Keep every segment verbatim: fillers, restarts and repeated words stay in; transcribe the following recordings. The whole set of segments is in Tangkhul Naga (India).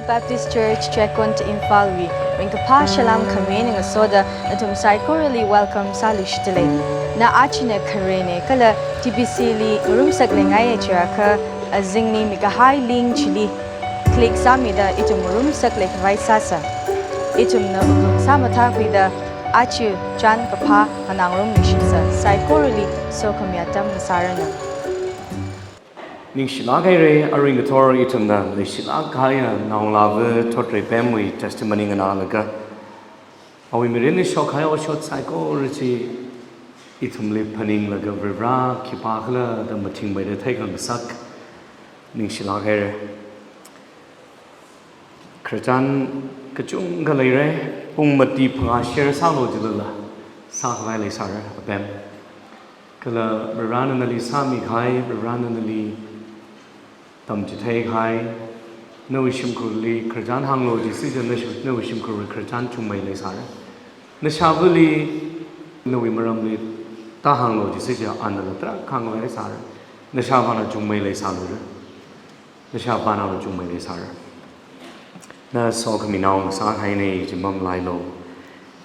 Baptist Church Checkon Imphal wui ringkaphā salam khami eina ngasoda nathum saikorali welcome sāluishitdalei. Na ajana kharena kala T B C li ngarumsak leingaiya chiakha azingli mikahai link chili click sāmida ithum ngarumsak leikhavai sāsa. Ithumna wuklung sāmathākhuida aja chān kaphā nganāngarumluishitsa. Saikorali sokhami atam ngasāranu. Ningshilāk haira, aruingathor ithumna leishilāk kahaiya naongalāva Thotreipemwui testimony nganālaga, awui mirinli shokhai otshot saikora chi ithumli phaninglaga Varivara khipākhala da mathingmeida theikhangasak ningshilāk haira. Khararchan kachungkha leira, pung mati phangā share sālu jilala sākhavai leisāra, apem. Kala Varivarana nali sāmikahai, Varivarana nali tamchitheikahai, nawui shimkhurli khararchan hānglu jisi chi, nashi-, nawui shimkhurli khararchan chungmei leisāra. Nashāvali nawui maramli thā hānglu jisi chi, anala tarākha hānglu leisāra. Nashāvana chungmei leisālura. Nashāvana chungmei leisāra. Na sokhami nao ngasākahaina chi mamalailu.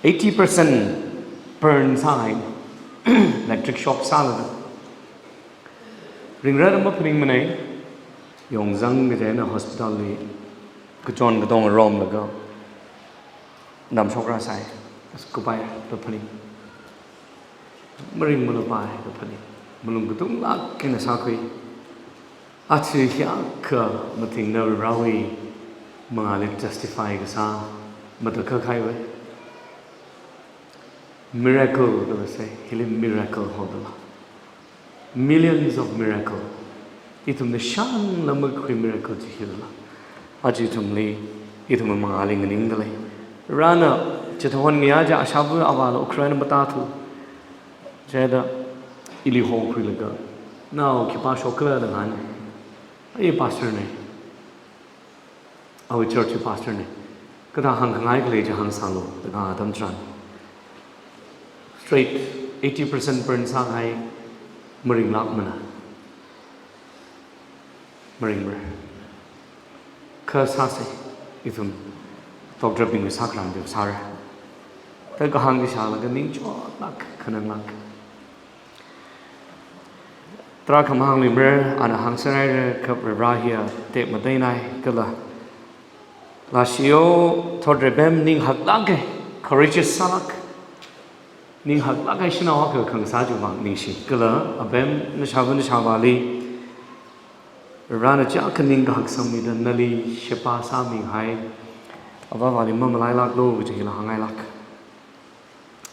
Eighty percent burn sāhai, electric shock sālaga. Ringra da maphaningmana, yongzang kaji eina hospital li kachon katong romlaga namshok rāsai, as kupai da phaning. Maringmalapai da phaning. Malung katunglāk eina sākhui. Aja hiyākha mathingna Varewui mangāli justify kasā matakhak kahaiva. Miracle da sai, hili miracle hodala. Millions of miracle. Ithumna shānglāk makhui miracle chi hila. Aja ithumli, ithumwui mangāli nganingdalei. Varena chithāhon ngayā chi ashāva avāla Ukraine matāthu. Chida ili hokhuilaga, nao khipā shokkhala da ngahān. Ai pastor na. Awui church pastor na. Kathā hāngkhangai khalei chi hāngsālu, da kahāng atam tharan. Straight eighty percent burn sākahai maringlākmana. Maringmara. Kha sāsa, ithum doctor bingwui sākharam chi sāra. Da kahāng chi shālaga ningchotlāk, khananglāk. Tarākha mahāngluimara, ana hāngsangaira, kha Varivara hiya tekmateinai, kala. Lashio Thotreipem ning haklāka, courageous sālāk. Ning haklāk kahai shanao akha khangasā chiwui vang ningshi. Kala apem nashāva nashāvāli Varena chiyākha ning kahak sangmida nali sheba sāmihai, avāvali mamalailāklu kaji hila hāngngailāk.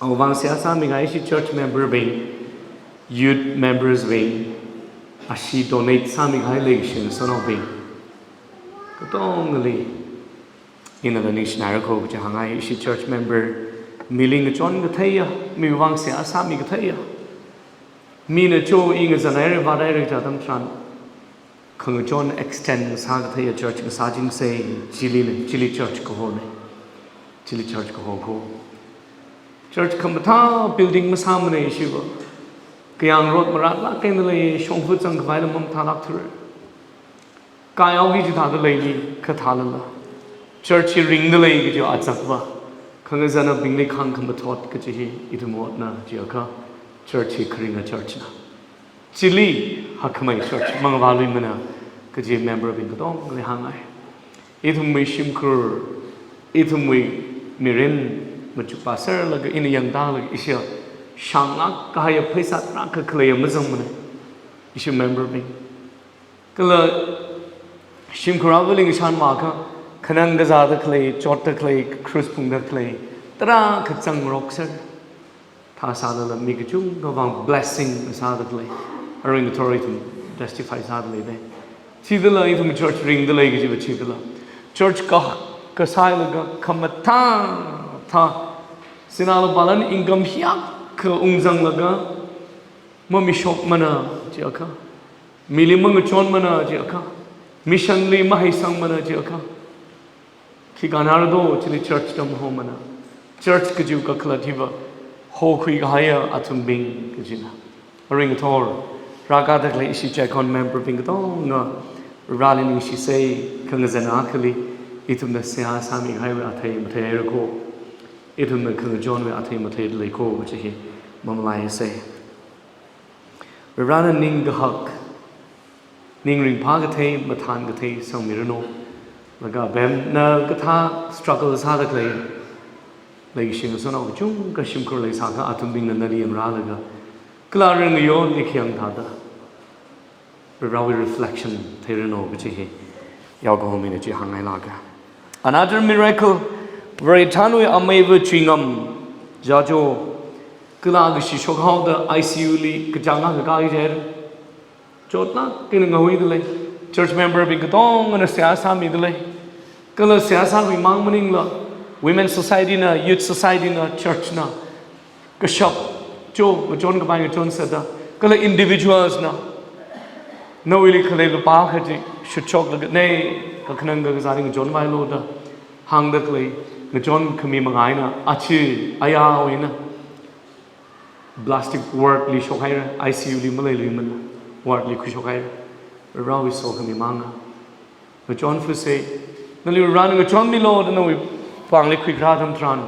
Awui vang seihā sāmihai ishi church member bing, youth members bing, ashi donate sāmihai leishin sanaobing. Katongali inala ningshinaira kho kaji hāngngai, ishi church member, mili ngachon katheiya, miwui vang seihā sāmi katheiya. Mina cho i ngazanhaira vāthaira kaji atam tharan, khangachon extend sākatheiya church kasāchingsa, chili na, chili church kahona. Chili church kaho kho. Church khamathā building masāmana ishiva. Kayāng road maratlāk eina lei, shongfa zangkhavaila mamathālākthura. Kayao hi chithāda leili, kha thālala. Church hi ringda lei kaji achakva. Khangazanabingli khāngkhamathot kaji hi ithum otna chiakha, church hi kharinga church na. Chili hakkhamei church mangavāluimana kaji member bing katongali hāngngai. Ithumwui shimkhur, ithumwui mirin machukpā serlaga ina yangtālaga ishi shānglāk kahaiya pheisā tarākha khaleiya mazangmana. Ishi member bing. Kala shimkhur avāli ngashanvākha, khanang kazāda khalei, chotda khalei, cruise phungda khalei, tarākha zangrokser. Thāsālala mi kachungkha vang blessing sāda khalei. Aruingathor ithum testify sāda leida. Chithāla ithum church ringda lei kajiva chithāla. Church ka, kasālaga khamathā thā. Sinā lupālan income hiyākha ungzanglaga mamishokmana chiakha. Mili mangachonmana chiakha. Mission li maheisangmana chiakha. Khi kanardo chili church tam homana. Church kajiwui kakhalat hiva hokhui kahaiya athumbing kajina. Aruingathor, rākada khalei ishi Checkon member bing katonga, Vareli ningshisei, khangazan akhali, Ithumna seihā sāmihaiwui athei matheihaira ko. Ithumna khangachonwui athei matheida lei ko kachi hi mamalaisa. Varivarana ning kahak, ning ringphā kathei, mathān kathei sangmiranu. Laga apam na kathā struggle sāda khalei, leikashi ngasotnao kachungkha shimkhurli sākha athumbingna nali yangrālaga, kala ringyo ni khayang thāda Varivarawui reflection theiranu kachi hi yaokahomina chi hāngngailāka. Another miracle, Varethānwui ameiva Chuingam Jajo, kala kashi shokhaoda I C U li kachāng akha kāki jihaira. Chotlāk eina ngahuida lei. Church member bing katongana seihā sāmida lei. Kala seihā sāmimang maningla, Women Society na, Youth Society na, church na, kashap, cho, ngachon kapai ngachon sāda, kala individuals na, nawuili khalei lupā akha chi shutchoklaga, nei, kakhanang kakazāli ngachonvailu da hāngda khalei, ngachon khami manga eina, achi, ayāwui eina plastic ward li shokhaira, I C U li maleiluimana, ward li khuishokhaira. Varivarawui sokhami manga. Ngachon fuse, nali Varivarana ngachonmilu da nawui pāngli khuikharā atam tharan,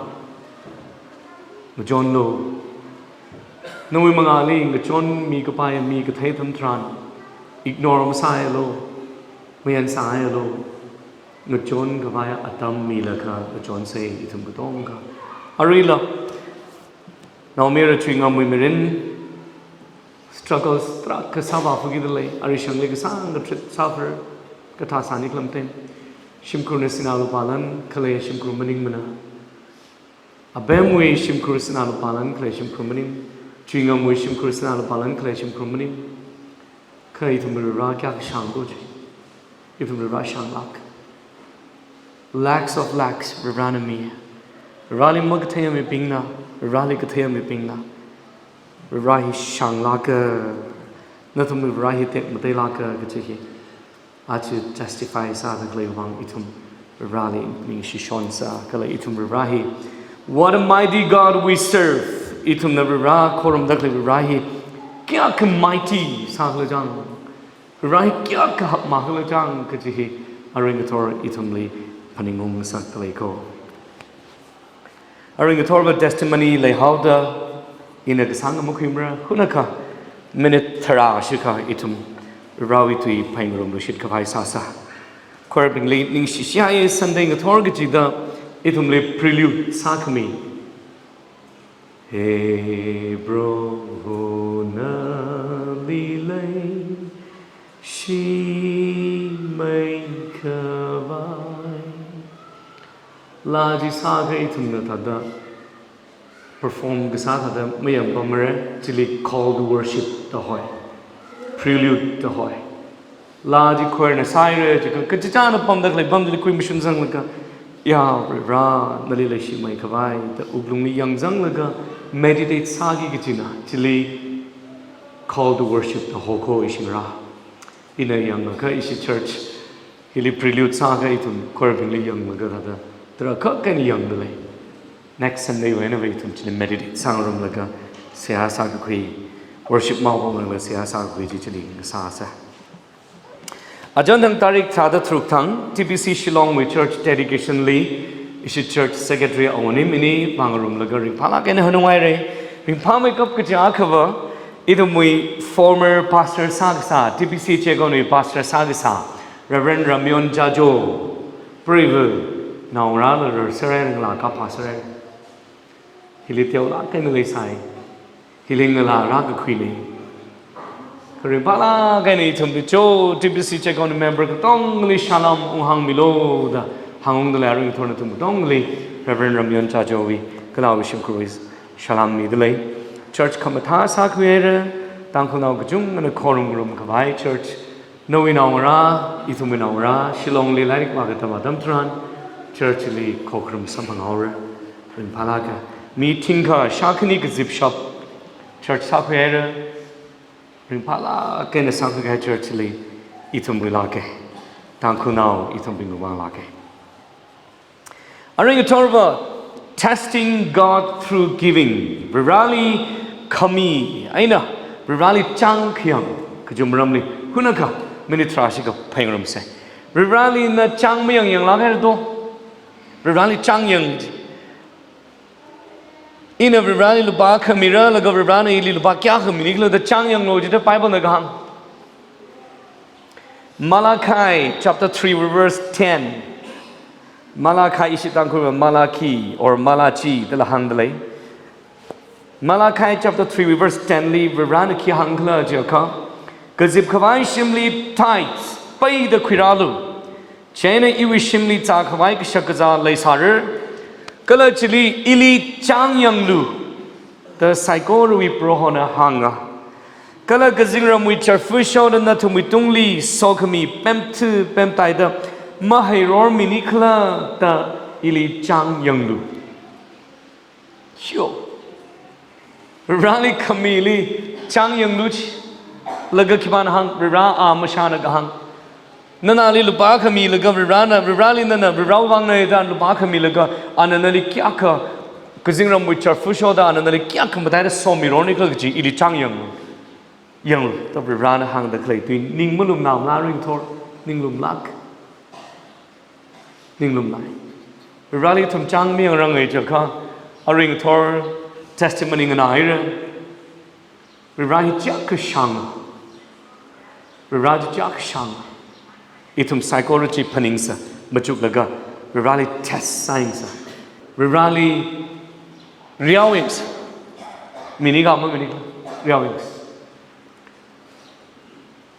ngachonlu. Nawui mangāli ngachonmi kapai mi kathei atam tharan, ignore masāhaialu, mayan sāhaialu. Ngachon kapai atam milaga ngachonsa ithum katongkha. Aruila, Naomayara Chuingamwui mirin, struggles tarākha sāvāphalungki dalei, arishangli kasāngkha treat sāphar, kathā sāni khalam ten. Shimkhurna sinā lupā lan khalei shimkhur maningmana. Apamwui shimkhur sinā lupā lan khalei shimkhur maning, Chuingamwui shimkhur sinā lupā lan khalei shimkhur maning. Kha ithum Varivara kayākha shāng ko chi. Ithum Varivara shānglāk. Lakhs of lakhs Varivarana mi. Varivarali makatheiya mibingna, Varivarali katheiya mibingna, Varivara hi shānglāka. Nathum Varivara hi tekmateilāka kachi hi aja justify sāda khalei vang ithum Varivarali ningshishon sā, kala ithum Varivara hi, what a mighty God we serve. Ithumna Varivara khorumda khalei Varivara hi kayākha mighty sākhala chang, Varivara hi kayākha hakmākhala chang kachi hi arui ngathor ithumli phaningung ngasakda lei ko. Arui ngathorva testimony leihaoda ina kasāngkha makhuimara, hunakha minute tharā shikha ithum Varivarawui tui phaningarumluishit khavai sāsa. Choir bingli ningshishihai, Sunday ngathor kachida ithumli prelude sākhami, He Proho nali leishimei khavai. Laa chi sākha ithumna thāda perform kasā thāda mayangpamra, chili call to worship da hoi, prelude da hoi. Laa chi choir na sāhaira, chikha kachichāna pamda khalei apam chili khuimashun zanglaga, ya Varivara, nali leishimei khavai da wuklungli yang zanglaga meditate sāki kachina, chili call to worship da ho ko ishingra. Ina yangakha ishi church hili prelude sākha ithum choir bingli yanglaga thāda, tarākha eina yangda lei. Next Sunday wui einava ithum chili meditate sāngarumlaga seihā sākakhui, worship maopamlaga seihā sākakhui chi chili ngasāsa. Ajan thang tarik tharāda tharuk thang T B C Shillong wui church dedication li ishi church secretary Awonim ini vāngarumlaga ringphālāk eina hanung haira. Ringphāmeikap kaja akhava, ithumwui former pastor sākasā, T B C Checkon wui pastor sākasā, Reverend Ramyon Jajo, preiva, naongarāla rarserhaira, ngalā kaphāserhaira. Hili teolāk eina leisai. Hili ngalā rākakhuina. Kha ringphālāk eina ithumli cho, T B C Checkon member katongali shalom unghāngmilu da hāngungda lei, arui ngathor nathum katongali Reverend Ramyon Jajo wui, kala awui shimkhurwui shalom mida lei. Church khamathā sākhuihaira, Tangkhulnao kachungana khorumrum khavai church. Nawui naongarā, ithumwui naongarā, Shillong li lairik vākatam atam tharan, church li khokharum samphanghaora. Ringphālāka. Mi thingkha shākhani kazipshap church sākhuihaira. Ringphālāk eina sākhuikahai church li ithum ruilāka. Tangkhulnao ithumbing vānglāka. Arui ngathorva, testing God through giving. Varivarali khami eina Varivarali chāng khayang kajum ramli hunakha minute tharā shikha phaningarumsa. Varivarali na chang mayang yanglāk haira do. Varivarali chang yang. Ina Varivarali lupā akha mira, laga Varivarana ili lupā kayākha mini khala da chang yanglu jida Bible na kahāng. Malachi chapter three verse ten. Malachi ishi Tangkhul Malachi or Malachi dala hāngda lei. Malachi chapter three verse ten li Varivarana khi hāng khala jiakha, kazip khavai shimli tithes paida khuirālu. Chieina iwui shimli zā khavai kashak kazā leisāra. Kala chili ili chang yanglu da saikorawui Prohona hānga. Kala kazingramwui charfu shoda nathumwui tungli sokhami pemthu pemtaida maheiror mini khala da ili chang yanglu. Sure. Varivarali khamili chang yanglu chi. Laga khipāna hāng, Varivara a mashāna kahāng. Nana ali lupā akha milaga Varivarana, Varivarali nana, Varivara vang na da lupā akha milaga, ana nali kayākha, kazingramwui charfu shoda ana nali kayākha mataida somiror ni khala kaji ili chang yanglu. Yanglu, da Varivarana hāngda khalei tui, ning malumna mla ringthor, ning lumlāk. Ning lumlāk. Varivarali ithum chang mayangranga jiakha, aringthor testimony nganāhaira. Varivara hi chiyākha shāng. Varivara hi chiyākha shāng. Ithum saikora chi phaningsa, machuklaga, Varivarali test sāyangsa. Varivarali riao yangsa. Mini kha mamini kha, riao yangsa.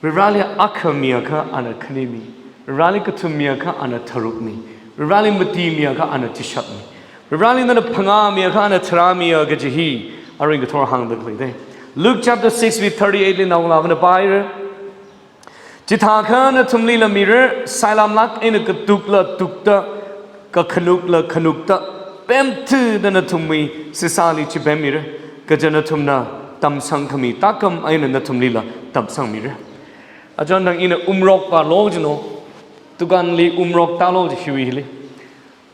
Varivarali akha miakha ana khani mi. Varivarali kathum miakha ana tharuk mi. Varivarali mati miakha ana chishat mi. Varivarali nana phangā miakha ana tharā miya kaji hi aringkathor hāngda khalei da. Luke chapter six verse thirty-eight li naongalāvana pāhaira. Chithākha nathumlila mira, sailamlāk eina katukla tukta, kakhanukla khanukta, pemthuda nathumwui sisāli chipemmira, kaja nathumna tamsangkhami tākam eina nathumlila tamsangmira. Achon thang ina umrok pālo jino, dukanli umrok tālo ji hiwui hili.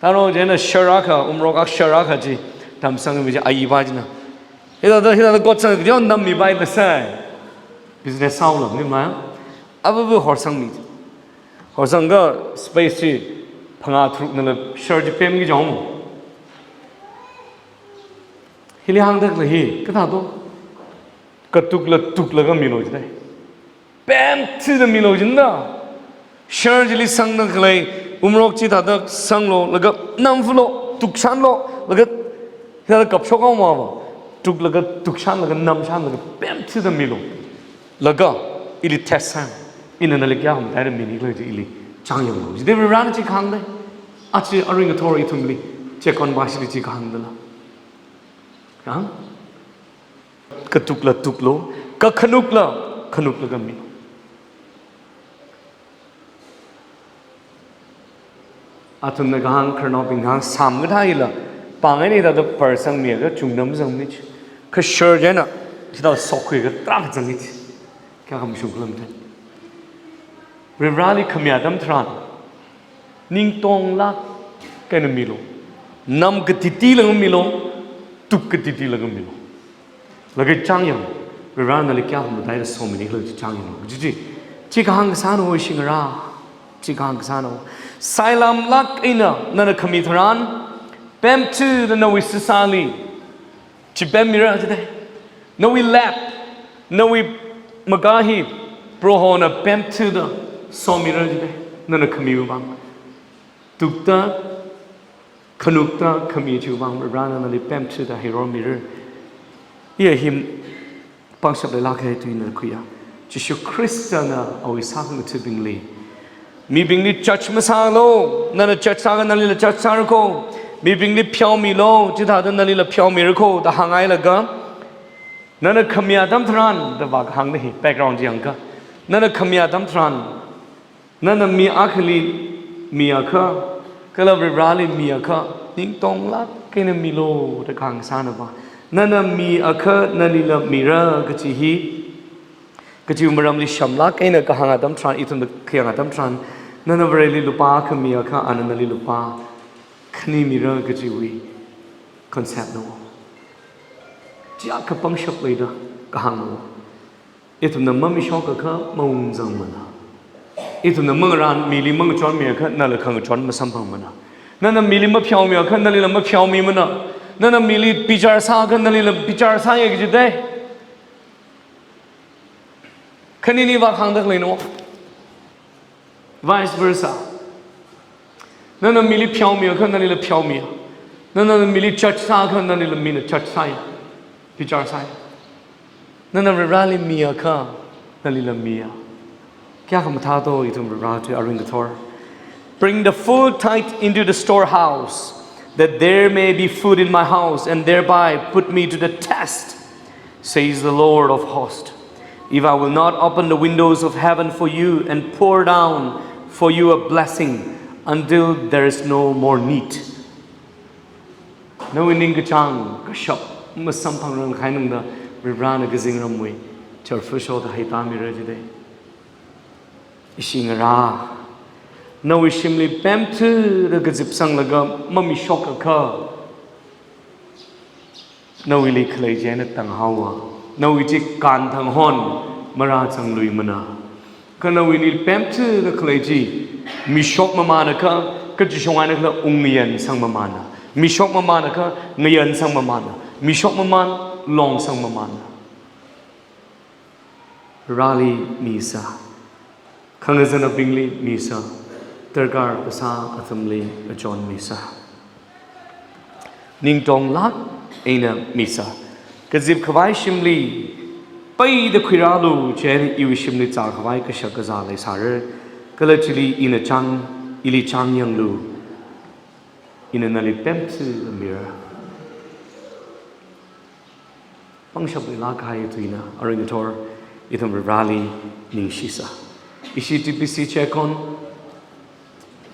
Tālo jina shar akha, umrok ak shar akha chi tamsangmi ji ayi pā jina. Hithāda, hithāda kotsang kadion nammi pā ina sai. Business sāhaola ni ma. Abubu horsangmi. Horsangakha space chi phangā tharuknala shar chi pemki jong. Hili hāngda khalei hi, kathā do? Katukla tuklaga milo jidai. Pemthuda milo jina. Shar chili sangda khalei, umrok chithāda sanglo, laga namfulo, tukshanlo, laga hithāda kapshok haoma va. Tuklaga, tukshanlaga, namshanlaga, pemthuda milo. Laga, ili test sāyang. Ina nali kayākha mataida mini khala ji ili chang yanglu. Jida Varivarana chi kahāng da. Achi aringkathor ithumli, check on bashili chi kahāng dala. Kahāng? Katukla tuklo, kakhanukla khanuklaga mi. Athumna kahāng, khararnaobing kahāng, samkathā hila pāngai ni da da par sangmiakha chungna mazangmi chi. Kashar china, chida sokkhuiakha tarākha zangki chi. Kayākha mashung khala mathei. Varivarali khami atam tharan, ning tonglāk eina milo. Nam katitilaga milo, tuk katitilaga milo. Laga chang yang, Varivarana nali kayākha mataida somini khala chi chang yanglu. Chi chi, chi kahāng kasāna ho shingra, chi kahāng kasāna ho. Sailamlāk eina nana khami tharan, pemthuda nawui sisāli chipemmira jidai. Nawui lap, nawui makā hi, Prohona pemthuda somira jidai. Nana khamiwui vang. Tukta, khanukta, khami chiwui vang, Varivarana nali pemthuda heiror mira. Iya hi pangshap leilāk kahai tui ina khuiya. Jishu Khristana awui sākhangathabingli, mibingli judge masālo, nana judge sāakha nalila judge sāra ko. Mibingli pheomilo, chithāda nalila pheomira ko, da hānghailaga, nana khami atam tharan, da vākahāng da hi, background chi yangakha. Nana khami atam tharan, nana mi akhali miakha, kala Varivarali miakha, ning tonglāk eina milo da kahāng sāna va. Nana mi akha nalila mira kaji hi, kajiwui maramli shamlāk eina kahāng atam tharan, ithumna khayang atam tharan, nana Vareli lupā akha miakha, ana nali lupā khani mira kajiwui concept na. Chiyākha pangshap leida kahāng na. Ithumna mamishokkakha maungzangmana. Ithumna mangarān, mili mangachonmiakha nala khangachon masamphangmana. Nana mili mapheomiakha nalila mapheomimana. Nana mili bichar sāakha nalila bichar sāya kajite. Khanini vākhangda khaleina. Vice versa. Nana mili pheomiakha nalila pheomiya. Nana mili judge sāakha nalila mina judge sāya, bichar sāya. Nana Vareli miakha nalila miya. Kayākha mathāto ithum Vare tui aring kathor. "Bring the full tithe into the storehouse, that there may be food in my house, and thereby put me to the test, says the Lord of hosts. If I will not open the windows of heaven for you and pour down for you a blessing until there is no more need." Nawui ningkachāng kashap masamphangrang kahai nungda Varena kazingramwui charfushoda heitāmira jide. Ishi ngarā, nawui shimli pemthuda kazipsanglaga mamishoka kha, nawuili khalei china tanghaowa. Nawui chi kanthang hon marāzangluimana. Kha nawuili pemthuda khalei chi mishok mamānakha, kachishong eina khala ungngayansang mamāna. Mishok mamānakha, ngayansang mamāna. Mishok mamān, longsang mamāna. Vareli misa. Khangazanabingli misa. Darkar kasā athumli achon misa. Ningtonglāk eina misa. Kazip khavai shimli peida khuirālu, chieina iwui shimli zākhavai kashak kazā leisāra. Kala chili ina chang, ili chang yanglu. Ina nali pemthuda mira. Pangshap leilāk kahai tuina, aring kathor, ithum Vareli ningshisa. Ishi T P C check on,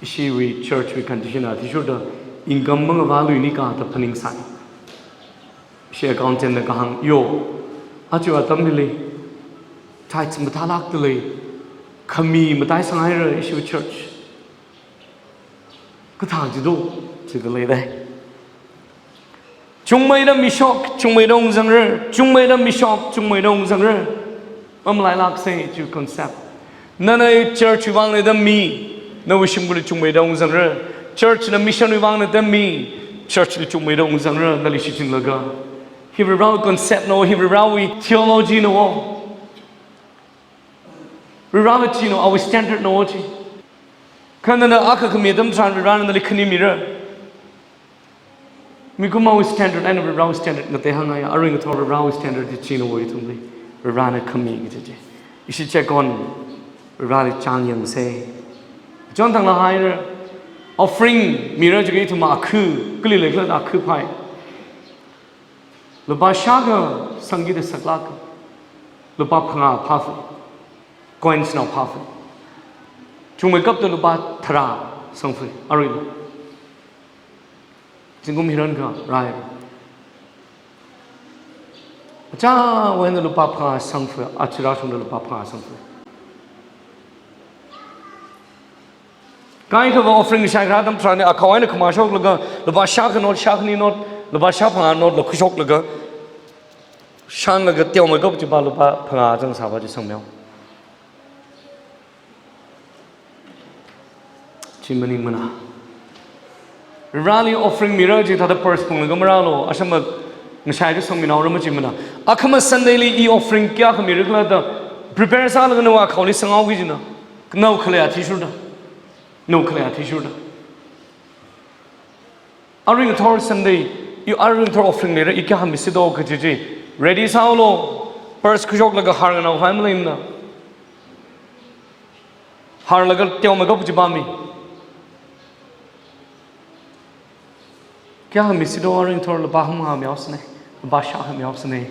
ishiwui church wui condition athishurda income mangavāluini kha da phaningsai. Ishi accountant na kahāng, yo, aja atam hili tithes mathālākda lei, khami mataisanghaira ishiwui church. Kathā jido, jida leidai. Chungmeida mishok, chungmeida ungzangra, chungmeida mishok, chungmeida ungzangra. Mamalailāksa chi concept. Nana church wui vangna da mi, nawui shimkhurli chungmeida ungzangra. Church na mission wui vangna da mi, church li chungmeida ungzangra, nali shichinlaga. Hi Varewui concept no, hi Varewui theology no. Varewui chi no, awui standard no chi. Kha nana akha khami atam tharan Varena nali khani mira. Mikumowui standard eina Varewui standard ngateihāngaiya, aring kathor Varewui standard chi china wui ithumli. Varena khami kaji chi. Ishi check on, Vareli chang yangsa. Chon thangla haira, offering mira jiakha ithum akhu, kali leikhala akhu phai. Lupā shākha sangkida saklāk, lupā phangā phāfa, coins nao phāfa. Chungmeikapta lupā tharā sangfa, aruila. Zingkum hiran kha rai. Achāwui eina lupā phangā sangfa, aja rāshungda lupā phangā sangfa. Kaikhava offering shai kharā atam tharan akhawui eina khamā shoklaga, lupā shākha note, shākhani note, lupā shāphangā note la khuishoklaga, shānlaga teomeikap chiva lupā phangā zangsāva chi sangmeo. Chi maningmana. Vareli offering mira jida thāda purse phunglaga marālu, ashama ngashai chi sangminaora machimana. Akhama Sunday li i offering kayākha mira khala da prepare sālaga nawui akhawuili sanghaoki jina. Nao khalei athishurda. Nao khalei athishurda. Aring kathor Sunday, i aring kathor offering lira, i kayākha misido kaji chi. Ready sāhaolu, purse khuishoklaga harnganao hai maleimana. Harlaga teomeikap chiva mi. Kayākha misido aring kathor, lupā hamhā mihaosana, lupā shākha mihaosana.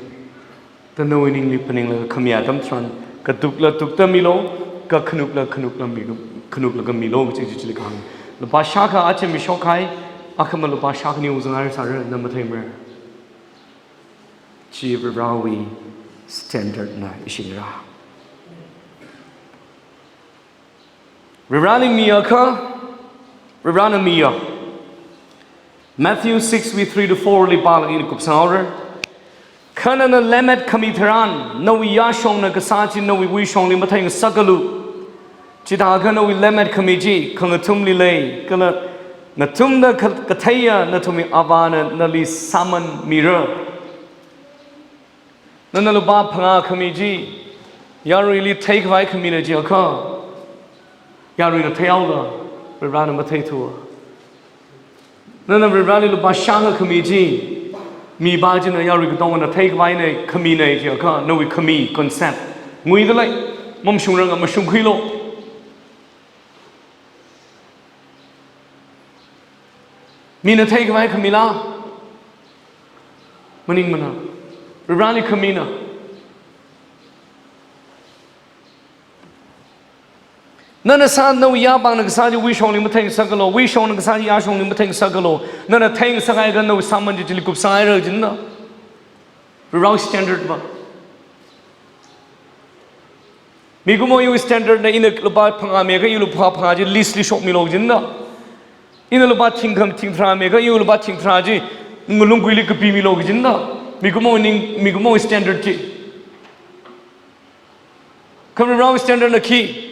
Da nawui ningli phaninglaga khami atam tharan, katukla tukta milu, kakhanukla khanukla milu, khanukla kamilu, chi chi chili kahāng. Lupā shākha aja mishokhai, akhama lupā shākhani ungzanghai sāra, na matheimara. Chi Varewui standard na ishingra. Vareli miakha, Varena miya. Matthew six wui three to four li pālaga ina kupsanghaora. Kha nana lemmet khami tharan, nawui yāshongna kasā chi nawui wuishongli matheingasakalu. Chithākha nawui lemmet khami chi khangathumli lei, kala ngathumda ka-, katheiya nathumwui Avāna nali sāman mira. Nana lupā phangā khami chi yaruili theikhavai khamina jiakha, yaruina theihaoda, Varivarāna matheithuwa. Nana Varivarāli lupā shākha khami chi, mipā china yarui katongana theikhavai nei, khami nei jiakha, nawui khami concept nguida lei, mamashungranga mashungkhuilu. Mina theikhavai khamila? Maningmana. Varivarāli khamina. Nana sā, nawui yāpāngna kasā chi wuishongli matheingasaklu, wuishongna kasā chi yāshongli matheingasaklu. Nana theingasakhaiakha nawui sāman chi chili kupsanghaira jina. Varivarāwui standard va. Mikumo iwui standard na ina lupā phangā miakha iwui lupā phangā chi list li shokmilu jina. Ina lupā thingkham thingtharā miakha iwui lupā thingtharā chi ngalungguili kapimilu jina. Mikumo ning, mikumo standard chi. Kha Varivarāwui standard na khi?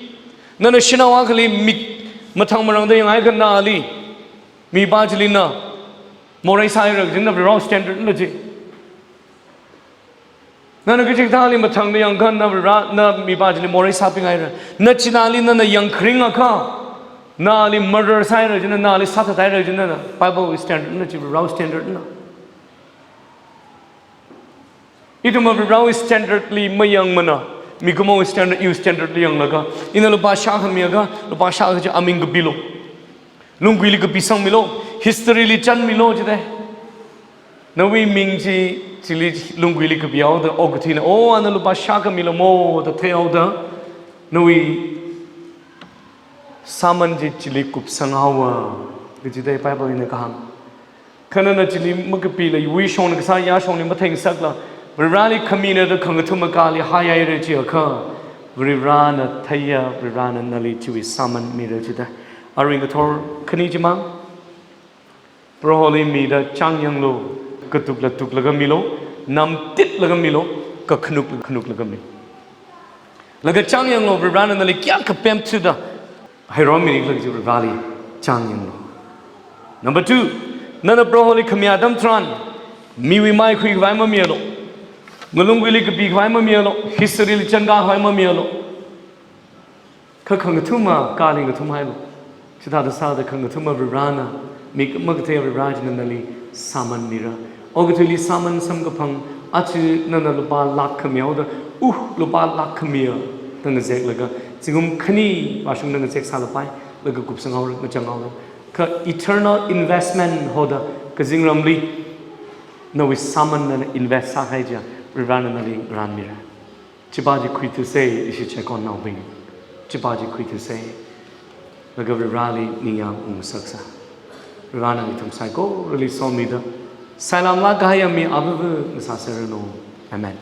Nana shanao akhali mik mathang marangda yanghaiakha nali, mipā chili na morei sāhaira jina Varivarāwui standard na chi. Nana kachikathāli mathangda yangakha na Varivarā, na mipā chili morei sāpinghaira. Na chinali nana yangkharingakha, nali murder sāhaira jina, nali sāthathaira jina, na Bible standard na chi, Varivarāwui standard na. Ithumva Varivarāwui standard li mayangmana, mikumo standard, iwui standard li yanglaga, ina lupā shākha miakha, lupā shākha chi aming kapilu. Lungguili kapisangmilu, history li chanmilu jida. Nawui ming chi chili lungguili kapihaoda, okathuina, o, ana lupā shākha milamo da theihaoda, nawui sāman chi chili kupsanghaowa, kajida Bible na kahāng. Kha nana chili makapila, wuishongna kasā yāshongli matheingasakla, Varivarāli khamina da khangathuma kali haihaira jiakha, Varivarāna theiya, Varivarāna nali chiwui sāman mira jida. Arui ngathor khani chimang, Proholi mida chāngyanglu, katukla tuklaga milu, namtitlaga milu, kakhanukla khanuklaga mi. Laga chāngyanglu, Varivarāna nali kayākha pemthuda, hairomini khala chi Varivarāli chāngyanglu. Number two, nana Proholi khami atam tharan, miwui mai khuikhavai mamialu. Ngalungguili kapikhavai mamialu, history li chankākhavai mamialu. Kha khangathuma kali ngathumhailu. Chithāda sāda khangathuma Varivarāna, mik makatheiya Varivarā china nali sāman mira. Okathuili sāman samkaphang, aja nana lupā lakh khami haoda, uh, lupā lakh khamiya da ngazeklaga, zingkum khani vāshungda ngazek sālapai, laga kupsanghaora, ngachanghaora. Kha eternal investment hoda, kazingramli nawui sāman nana invest sākahai chiya, Varivarāna nali ngarānmira. Chipā chi khuithusei, ishi chekonnaobing. Chipā chi khuithusei. Laga Varivarāli ningyāng ungngasaksa. Varivarāna ithum saikorali somida, sailamlāk kahaiya mi avāva ngasāserranu. Amen.